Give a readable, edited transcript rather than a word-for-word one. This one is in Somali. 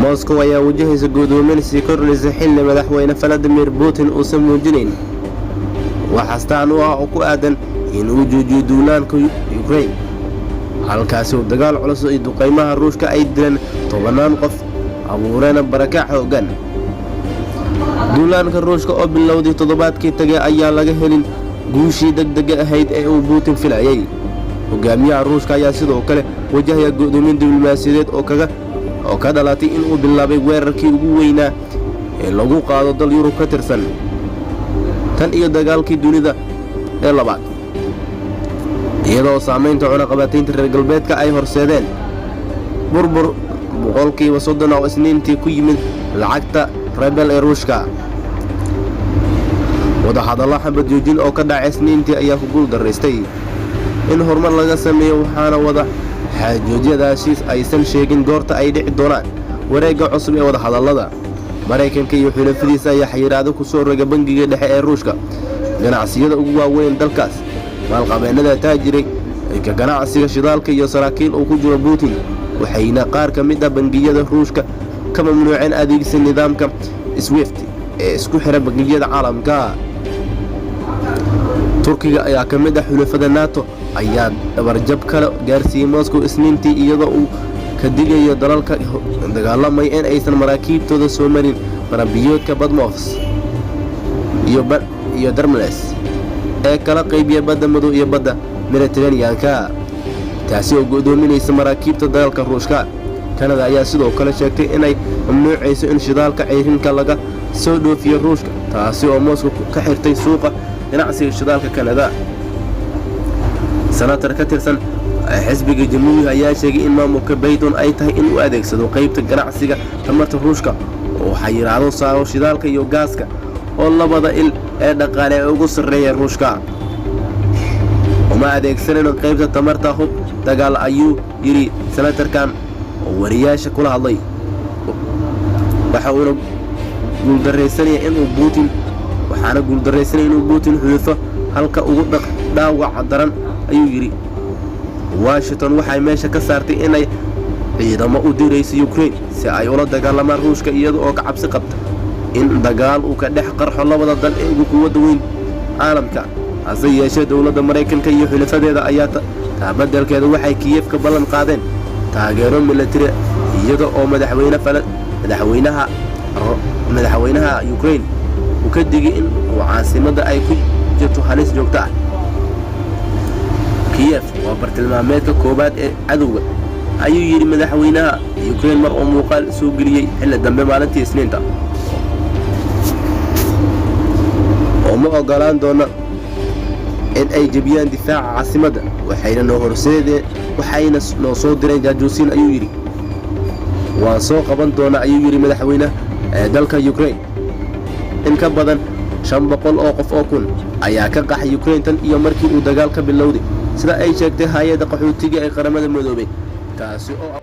Moscow ayaa wajahaysa go'doomin sii kordhaysa xilli Madaxweyne Vladimir Putin uusan muujinayn wax astaan u ah oo ku aadan in uu joojiyo duulaanka Ukraine, halkaasi uu dagaal culus iyo duqaymaha Ruushka ay dileen tobannaan qof, abuureena barakac xooggan. Duulaanka Ruushka oo bilowday toddobaadkii tagay ayaa laga helin guushii degdega ahayd ee uu Putin filayay. Hogaamiyaha Ruushka ayaa sidoo kale wajahaya go'doomin diblomaasiyadeed oo ka dhalatay inuu bilaabay weerarkii ugu weynaa ee lagu qaado dal Yurub ka tirsan tan iyo dagaalkii dunida ee labaad, iyadoo saamaynta cunaqabataynta reer galbeedka ay horseedeen burbur 30% oo Isniintii ku yimid lacagta ruble ee Ruushka. Wadahadallo xabad joojin oo ka dhacay Isniintii ayaa ku guul daraystay in horumar laga sameeyo, waxaana wada xaajoodyadaasi aysan sheegin goorta ay dhici doonaan wareegga cusub ee wadahadallada. Maraykanka iyo xulafadiisa ayaa xayiraado ku soo roga bangiga dhexe ee Ruushka, ganacsiyada ugu waaweyn dalkaas, maalqabeennada taajiray ka ganacsiga shidaalka iyo saraakiil uu ku jiro Putin, waxayna qaar ka mid ah bangiyada Ruushka ka mamnuuceen adeegsi nidaamka SWIFT ee isku xira bangiyada caalamka. Turkiga ayaa ka mid ah xulafada NATO ayaa dhabarjab kale gaarsiiyey Moscow Isniintii, iyadoo uu ka digayo dalalka dagaalamaya in aysan maraakiibtooda soo marin maranbiyoodka Badmofs iyo Dardanelles ee kala qaybiya Badda Madow iyo Badda Mediteraneanka, taasi oo go'doominaysa maraakiibta dagaalka Ruushka. Kanada ayaa sidoo kale sheegtay inay mamnuucayso in shidaalka ceyrinka laga soo dhoofiyo Ruushka, taasi oo Moscow ka xirtay suuqa ganacsiga shidaalka Kanada. Senatar ka tirsan xisbiga Jamhuuriga ayaa sheegay in maamulka Biden ay tahay in uu adeegsado qaybta ganacsiga tamarta Ruushka oo xayiraado saaro shidaalka iyo gaaska oo labada il ee dhaqaale ee ugu sarreeya Ruushka. "Uma adeegsanayno qaybta tamarta hub dagaal," ayuu yidhi senatarkan oo wariyaasha kula hadlay. Waxa uuna guuldaraysanaya inuu Putin waxaana guuldaraysanaya inuu Putin xulufo halka ugu dhaawaca daran, ayuu yidhi. Washington waxay meesha ka saartay inay ciidamo u dirayso Ukraine si ay ula dagaalamaan Ruushka, iyada oo ka cabsi qabta in dagaal uu ka dhex qarxo labada dal ee ugu quwadda weyn caalamka. Hase yeeshee, dowladda Maraykanka iyo xulafadeeda ayaa taa beddelkeeda waxay Kiyef ka ballan qaadeen taageero milatari, iyada oo madaxweynaha Ukraine uu ka digay in uu caasimadda ay ku jirto halis joogto ah. "Kiyef waa bartilmaameedka koowaad ee cadowga," ayuu yidhi madaxweynaha Ukraine mar uu muuqaal soo geliyey xilli dambe maalintii Isniinta, "oo ma ogolaan doona in ay jebiyaan difaaca caasimadda. Waxayna noo horseedeen, waxayna noo soo direen jaajuusiin," ayuu yidhi. "Waan soo qaban doonaa," ayuu yidhi madaxweynaha ee dalka Ukraine. In ka badan 500 oo qof oo kun ayaa ka qaxay Ukraine tan iyo markii uu dagaal ka bilowday, sida ay sheegtay hay-adda qaxootiga ee Qaramada Midoobay, taasi oo